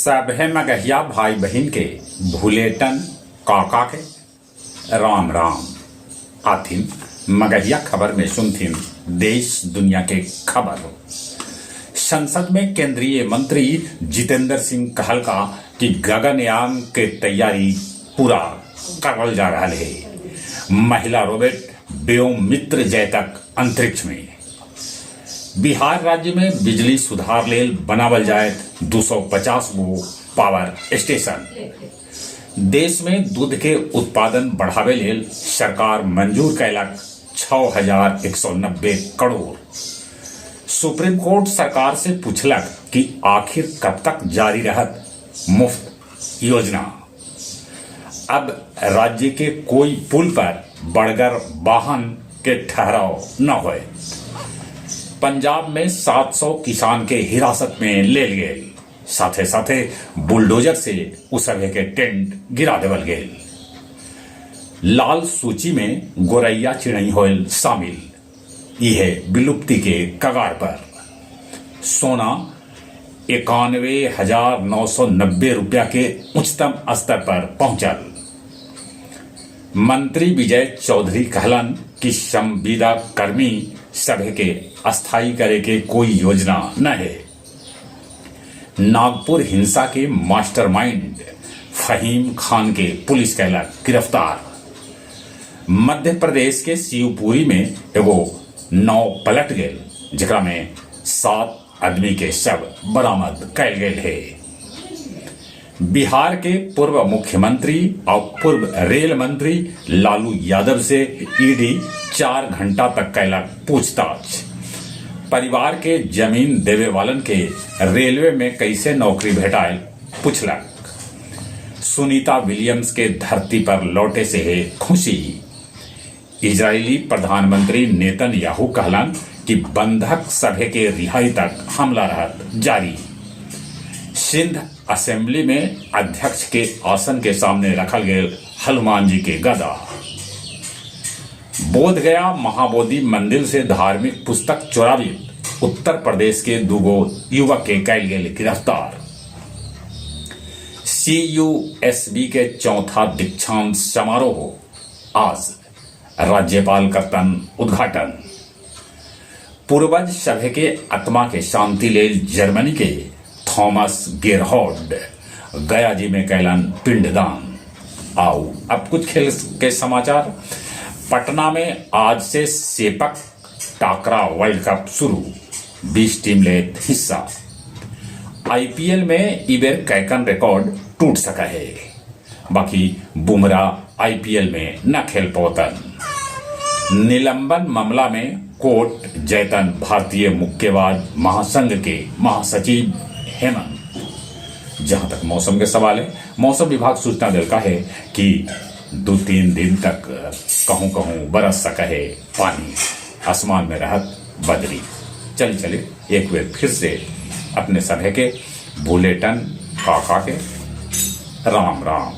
सभे मगहिया भाई बहिन के भुलेटन काका के राम राम। आथिन मगहिया खबर में सुनथिन देश दुनिया के खबर। संसद में केंद्रीय मंत्री जितेंद्र सिंह कहलका कि गगनयान के तैयारी पूरा करल जा रहल हे। महिला रोबोट व्योम मित्र जयतक अंतरिक्ष में। बिहार राज्य में बिजली सुधार लेल बनावल जायत 250 गो पावर स्टेशन। देश में दूध के उत्पादन बढ़ावे लेल सरकार मंजूर कैलक 6190 करोड़। सुप्रीम कोर्ट सरकार से पूछलक कि आखिर कब तक जारी रहत मुफ्त योजना। अब राज्य के कोई पुल पर बड़गर वाहन के ठहराव न होए। पंजाब में 700 किसान के हिरासत में लेल गेल, साथे साथे बुलडोजर से उ सभे के टेंट गिरा देवल गेल। लाल सूची में गोरैया चिड़ई होल शामिल, इहे विलुप्ति के कगार पर। सोना 91,990 रुपया के उच्चतम स्तर पर पहुंचल। मंत्री विजय चौधरी कहलन कि संविदा कर्मी सभे के अस्थायी करे के कोई योजना न है। नागपुर हिंसा के मास्टरमाइंड फहीम खान के पुलिस कैलक गिरफ्तार। मध्य प्रदेश के शिवपुरी में एगो नाव पलट गेल, जेकरा में 7 आदमी के शव बरामद कैल गेल है। बिहार के पूर्व मुख्यमंत्री और पूर्व रेल मंत्री लालू यादव से ईडी 4 घंटा तक कैलक पूछताछ। परिवार के जमीन देवे वालन के रेलवे में कैसे नौकरी भेटायल पूछलक। सुनीता विलियम्स के धरती पर लौटे से है खुशी। इजरायली प्रधानमंत्री नेतन्याहू कहलन कि बंधक सभे के रिहाई तक हमला रहत जारी। सिंध असेंबली में अध्यक्ष के आसन के सामने रखल गेल हनुमान जी के गदा। बोध गया महाबोधि मंदिर से धार्मिक पुस्तक चोरावी उत्तर प्रदेश के दुगो युवक के कैल गेल गिरफ्तार। सीयूएसबी के चौथा दीक्षांत समारोह आज, राज्यपाल करतन उद्घाटन। पूर्वज सभे के आत्मा के शांति लेल जर्मनी के थॉमस गेरहॉर्ड गया जी में कैलन पिंडदान। आओ अब कुछ खेल के समाचार। पटना में आज से सेपक टाकरा वर्ल्ड कप शुरू, 20 टीम लेत हिस्सा। आईपीएल में इबेर कैकन रिकॉर्ड टूट सका है, बाकी बुमराह आईपीएल में न खेल पौतन। निलंबन मामला में कोर्ट जैतन भारतीय मुक्केबाज महासंघ के महासचिव हेमंत। जहां तक मौसम के सवाल है, मौसम विभाग सूचना दिलका है कि 2-3 दिन तक कहूं कहूं बरस सका है पानी, आसमान में रहत बदली। चले चले एक बार फिर से अपने सभे के बुलेटन काका के राम राम।